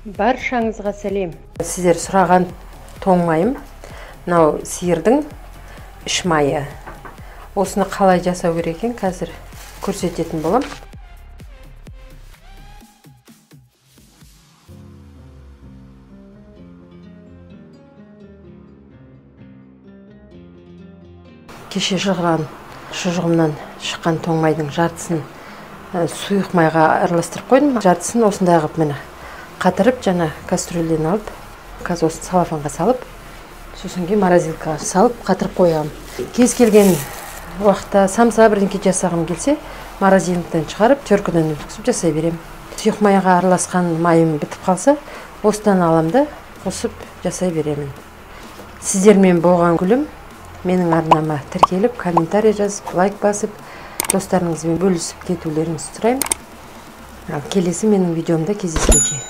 Баршаңызға сәлем. Сіздер сұраған тоң майым, мынау сиырдың іш майы. Осыны қалай жасау керек екен қазір көрсететін болам. Кеше жығылған шұжығымнан шыққан тоң майдың жартысын сұйық майға араластырып қойдым. Жартысын осындай қылып міне қатырып, жаңа кастрюльден алып, қазір осыны салафанға салып, сосын кейін морозилкаға салып қатырып қоямын. Кез келген уақытта самса бірдеңке жасағым келсе, морозилкадан шығарып, теркіден өткізіп жасай беремін. Сұйық майға араласқан майым бітіп қалса, осыдан алам да қосып жасай беремін. Сіздермен болған Гүлім. Менің арнама тіркеліп, комментарий жазып, лайк басып, достарыңызбен бөлісіп кетулеріңізді сұраймын. Ал келесі менің видеомда кездескенше.